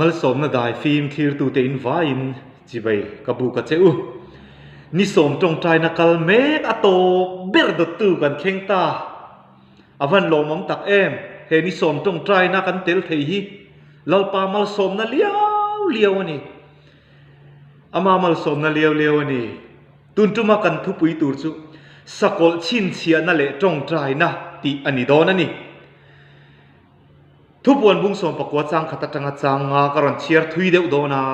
Malsawmna dai fim thlirtute in vaiin chibai ka buk a che u. Ni sawm tawngtaina kal mek a tawp ber dawttu kan thleng ta. A van lawmawm tak em, he ni sawm tawngtaina kan tel thei hi Lalpa malsawmna liau liau a ni. Ama malsawmna liau liau a ni. Tun tuma kan thupui tur chu sakawlh chhinchhiahna leh tawngtaina tih a ni dawn a ni. Thupuan bung 19 chang khat atanga chang nga ka rawn chhiar thui deuh dawn a,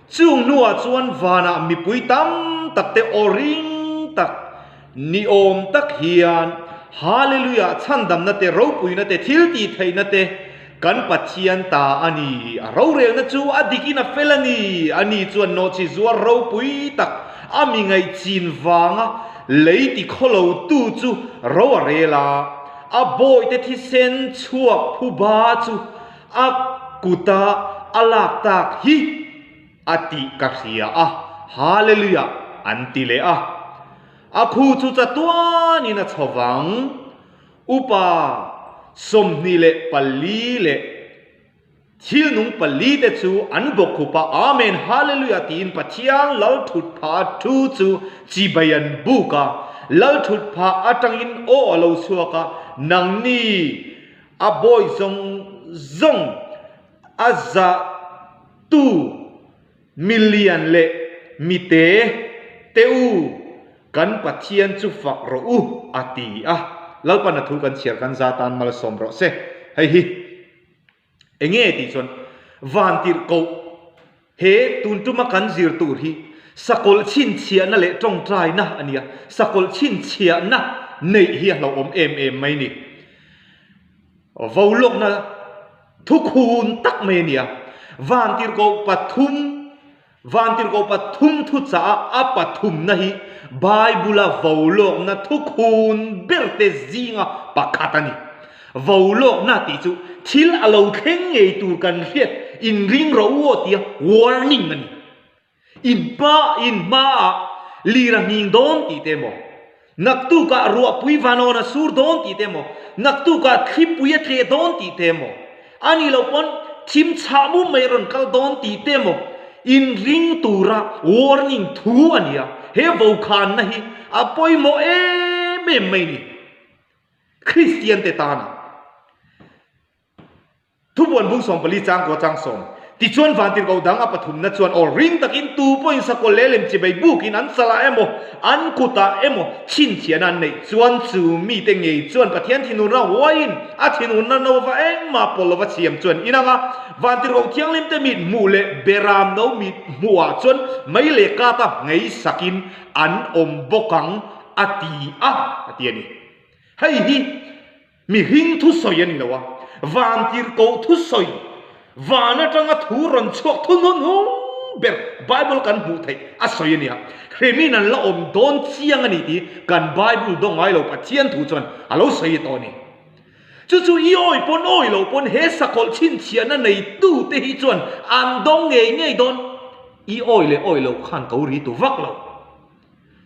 chung hnuah chuan vanah mipui tam tak te aw ring tak ni awm tak hian Hallelujah chhandamna te ropuina te thil tih theihna te kan Pathian ta a ni, a rorelna chu a dikin a fel a ni, a ni chuan nawhchi zuar ropui tak a mi ngaihchin vanga lei ti khawlo tu chu ro a rel a. A bawihte thisen chhuak phuba chu a kuta a lak tak hi a tih ka hria a, Hallelujah an ti leh a. A khu chu chatuanin a chho vang, upa 24 leh Thil nung palite chu an bawkkhup a, Amen, Hallelujah tiin Pathian Lal thutphah thu chu chibai an buk a. Lal thutphah atangin aw a lo chhuak a, Nangni a bawi zawng zawng a zahtu mi lian leh mi te te u, kan Pathian chu fak rawh u, a ti a. Lalpan a thu kan chhiar kan za tan malsawm rawh se. Hei hi. Enge tih chuan vantirhkoh he tun tuma kan zir tur hi sakawlh chhinchhiahna leh tawngtaina a nia, sakawlh chhinchhiahna neih hi a hlauhawm em em mai ni. Volawkna thukhun tak mai a nia, vantirhkoh pathum Vantirhkoh pathum thuchah a pathumna hi Bible-a volawkna thukhun berte zinga pakhat a ni. Volawkna tih chu thil a lo thleng ngei tur kan hriat inring rawh u aw tia warning a ni. In hma in hmaah lir a hming dawn tih te emaw, Naktukah ruahpui vanawn a sur dawn tih te emaw, naktukah thlipui a tleh dawn tih te emaw, a nih loh pawn thim chhah mum mai a rawn kal dawn tih te emaw inring tura warning thu a ni a, he vokhanna hi a pawimawh em em mai ni Kristian te tana. Thubuan bung 14 chang kua chang sawm. Tichuan vantirhkoh dang a pathumna chuan aw ring takin tu pawhin sakawlh leh lem chibai bukin an chalah emaw, an kutah emaw chhinchhiahna an neih chuan chu mite ngei chuan Pathian thinurna huaiin a thinurna no va engmah pawlh lova siam chuan inang a, vantirhkoh thianghlimte mit hmuh leh beram no mit hmuhah chuan mei leh kata ngei sakin an awm bawk ang a ti a, a ti a ni. Hei hi. Mihring thusawi a ni lo a, vantirhkoh thusawi, van atanga thu rawn chhuak thu hnuhnung ber Bible kan hmuh theih a sawi a nia. Hremin an la awm dawn chiang a ni tih kan Bible dawng ngai lo Pathian thu chuan a lo sawi tawh a ni. Chu chu i awi pawn awi lo pawn he sakawlh chhinchhiahna neitute hi chuan an dawng ngei ngei dawn. I awi leh awi loh khan ko ri tu vak lo.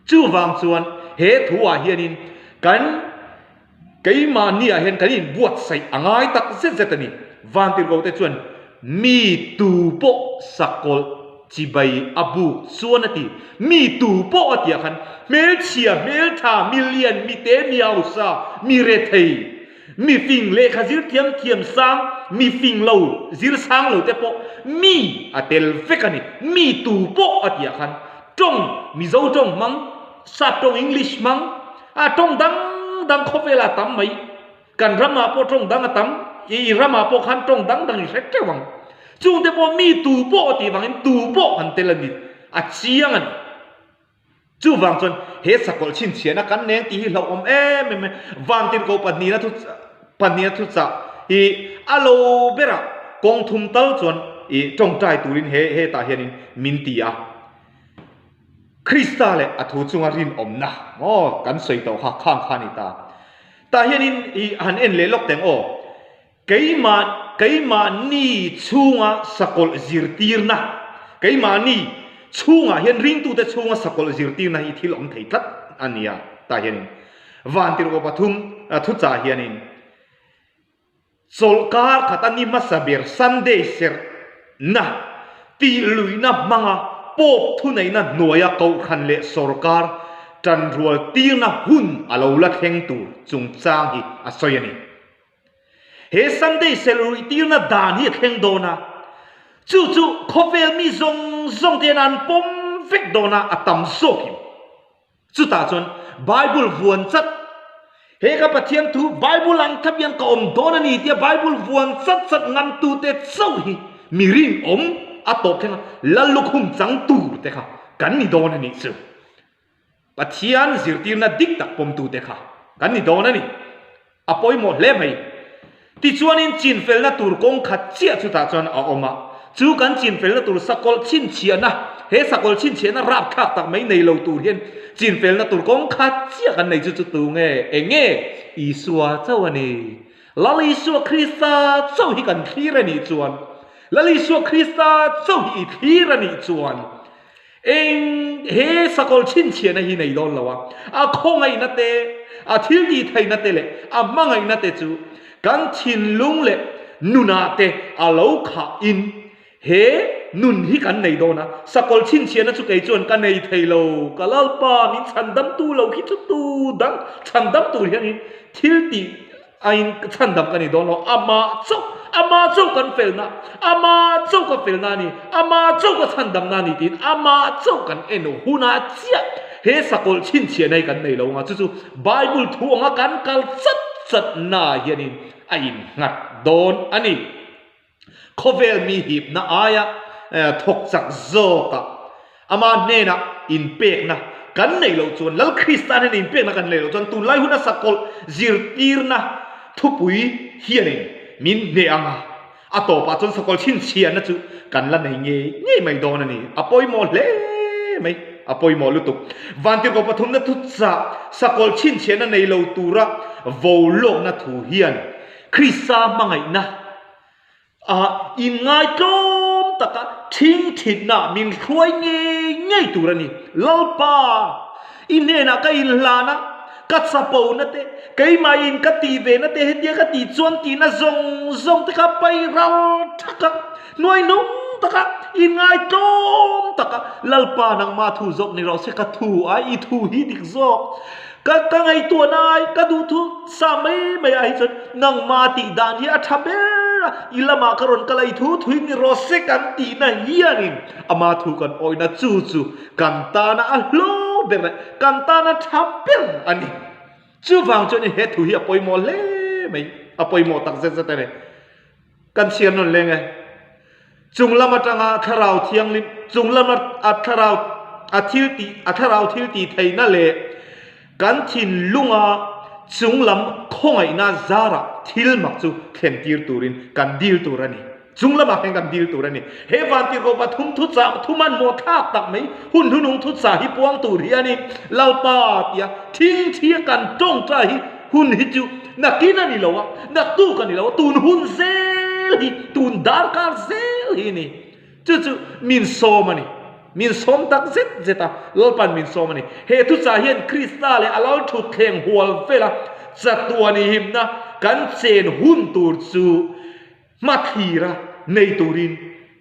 Chuvang chuan he thuah hianin kan Keimahniah hian kan inbuatsaih a ngai tak zet zet a ni. Vantirhkohte chuan mi tu pawh sakawlh chibai a buk chuan a ti. Mi tu pawh a tihah khan hmelchhia, hmeltha, mi lian, mi te, mi hausa, mi rethei, mi fing, lehkha zir thiam thiam sang, mi fing lo, zir sang lo te pawh mi a tel vek a ni. Mi tu pawh a tihah khan tawng, Mizo tawng hmang, Sap tawng, English hmang, A tawng dang dang khawvel a tam mai. Kan ramah pawh tawng dang a tam, i ramah pawh khan tawng dang dang i hre teuh ang. Chungte pawh mi tu pawh a tih vangin tu pawh kan tel a ni, a chiang a ni. Chuvang chuan he sakawlh chhinchhiahna kan neng tih hi hlauhawm em em e. Vantirhkoh pahnihna thu pahnihna thuchah hi a lo berah kawng thum tal chuan i tawngtai turin he hetah hianin min ti a. Krista leh a thu chunga rinawmna maw kan sawi tawh kha khang kha a ni ta. Tah hianin i han en leh lawk teng aw. Keimah keimahni chhunga sakawlh zirtirna keimahni chhungah hian ringtute chhunga sakawlh zirtirna hi thil awm thei tlat a nia. Tah hianin vantirhkoh pathum thuchah hianin Chawlhkar khat a ni hmasa ber Sunday serh. Na, tih luihna hmanga Pope thuneihna hnuaia kohhran leh sorkar tanrual tirna hun a lo la thleng tur chungchang hi a sawi a ni. He Sunday serh ruih tirna dan hi a thleng dawn a, chu chu khawvel mi zawng zawng te hian an pawm vek dawn a, a tam zawkin. Chutah chuan Bible vuan chat, He ka Pathian thu Bible ang thlap hian ka awm dawn a ni tia Bible vuan chat chat ngamtute chauh hi mi rinawm a tawp thleng a, Lal lukhum chang tur te kha kan ni dawn a nih chu. Pathian zirtirna dik tak pawmtute kha kan ni dawn a ni. A pawimawh hle mai. Tichuanin chinfelna tur kawng khat chiah chutah chuan a awm a. Chu kan chinfelna tur sakawlh chhinchhiahna, he sakawlh chhinchhiahna rapthlak tak mai nei lo tur hian chinfelna tur kawng khat chiah kan nei chu chu tu nge? Eng nge? Isua chauh a ni. Lal Isua Krista chauh hi kan thlir a nih chuan, Lal Isua Krista chauh hi i thlir a nih chuan, Eng he sakawlh chhinchhiahna hi nei dawn lo a, a khawngaihna te, a thil tih theihna te leh a hmangaihna te chu kan thinlung leh nunah te a lo khah in he nun hi kan nei dawn a, sakawlh chhinchhiahna chu kei chuan ka nei thei lo, ka Lalpa min chhandamtu lo khi chu tu dang chhandam tur hianin thil tih A in chhandam ka ni dawn lo, amah chauh, amah chauh kan felna, amah chauh ka felna a ni, amah chauh ka chhandamna a ni tiin amah chauh kan en hunah chiah he sakawlh chhinchhiahna hi kan nei lo ang a, chu chu Bible thu anga kan kal chat chatnaah hianin a innghat dawn a ni. Khawvel mi hipna aia thawk chak zawkah ama hnenah inpekna kan neih loh chuan, Lal Krista hnena inpekna kan neih loh chuan tunlai huna sakawlh zirtirna thupui hianin min hneh ang a, a tawpah chuan sakawlh chhinchhiahna chu kan la nei ngei ngei mai dawn a ni. A pawimawh hle mai, a pawimawh lutuk. Vantirhkoh pathumna thuchah sakawlh chhinchhiahna nei lo tura vo lawkna thu hian Krista hmangaihna a inngaitlawm taka thingthitna min hruai ngei ngei tur a ni. Lalpa, i hnenah ka inhlan a, ka chapona te, keimahin ka tih vena te, hetia ka tih chuan tihna zawng zawng te kha pai ral thak a, hnuaihnung taka inngaitlawm taka Lalpa nangmah thu zawk ni rawh se, ka thu ai i thu hi dik zawk. Ka ka ngaihtuahna ai ka duhthu sa mai mai ah hi chuan nangmah tih dan hi a tha ber a, i lamah ka rawn kal a, i thu thui ni rawh se kan tihna hianin ama thu kan awihna chu chu kan tana a hlo ber leh kan tana tha ber a ni. Chuvang chuan he thu hi a pawimawh hle mai, a pawimawh tak zet zet a ni. Kan chhiar nawn leng e. Chung lam atanga thlarau thianghlim, chung lam a thlarau a thil tih a thlarau thil tih theihna leh kan thinlunga chung lam khawngaihna zarah thil mak chu thlen tir turin kan dil tur a ni. Chung lamah hian kan dil tur a ni. He vantirhkoh pathum thuchah thu hmanhmawh thlak tak mai hun hnunung thuchah hi puang tur hi a ni. Lalpa tia thingthia kan tawngtai hi Hun hi chu nakin a ni lo a, naktuk a ni lo a, tun hun zel hi, tun darkar zel hi a ni. Chu chu min sawm a ni. Min sawm tak zet zet a, Lalpan min sawm a ni. He thuchah hian Krista leh a Lalthutthleng hual vela chatuan i himna kan chen hun tur chu Hmathlir a nei turin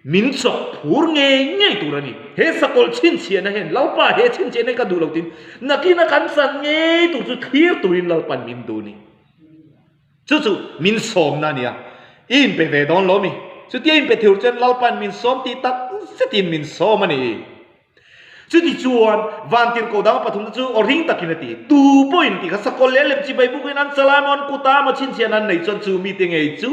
min chawk phur ngei ngei tur a ni. He sakawlh chhinchhiahna hian Lalpa he chhinchhiahna hi ka duh lo tiin nakina kan chan ngei tur chu thlir turin Lalpan min duh a ni. Chu chu min sawmna a ni a, i inpe ve dawn lo mi? Chutia inpe thur chuan Lalpan min sawm tih tak zetin min sawm a ni. Chutichuan, vantirhkoh dang pathumna chu aw ring takin a ti. Tu pawhin tih kha sakawlh leh lemchi bai bukin an chalai maw, an kut a maw chhinchhiahna an neih chuan chu mite ngei chu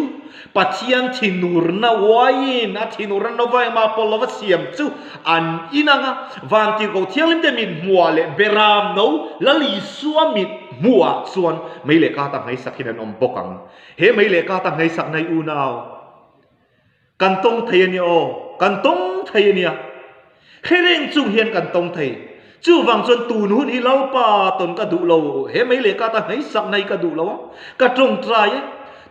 Pathian thinurna uaiin a thinurna nova engmah pawlh lova siam chu an inang a. Vantirhkoh thianghlimte mit hmuhah leh Beram no Lal Isua mit hmuhah chuan mei leh kata hmeisak hian an awm bawk ang. He mei leh kata hmeisak nai unau. Kan tawng thei a nia aw, kan tawng thei a nia. Hre reng chung hian kan tawng thei. Chuvang chuan tun hun hi Lalpa tawn ka duh lo, he mei leh ka ta hmeisak na hi ka duh lo a, ka tawngtai e.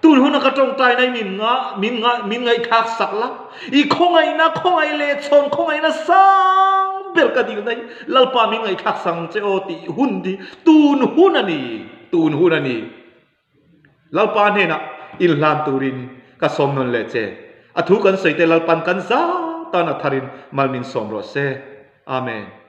Tun huna ka tawngtai na hi min nga, min nga, min ngaihthlak sak la. I khawngaihna, khawngaih leh chhawn khawngaihna sang ber ka dilna hi Lalpa min ngaihthlak sak ang che aw tih hun hi tun hun a ni, tun hun a ni. Lalpa hnenah inhlan turin ka sawm nawn leh che. A thu kan sawi te Lalpan kan za tan a tharin mal min sawm rawh se. Amen.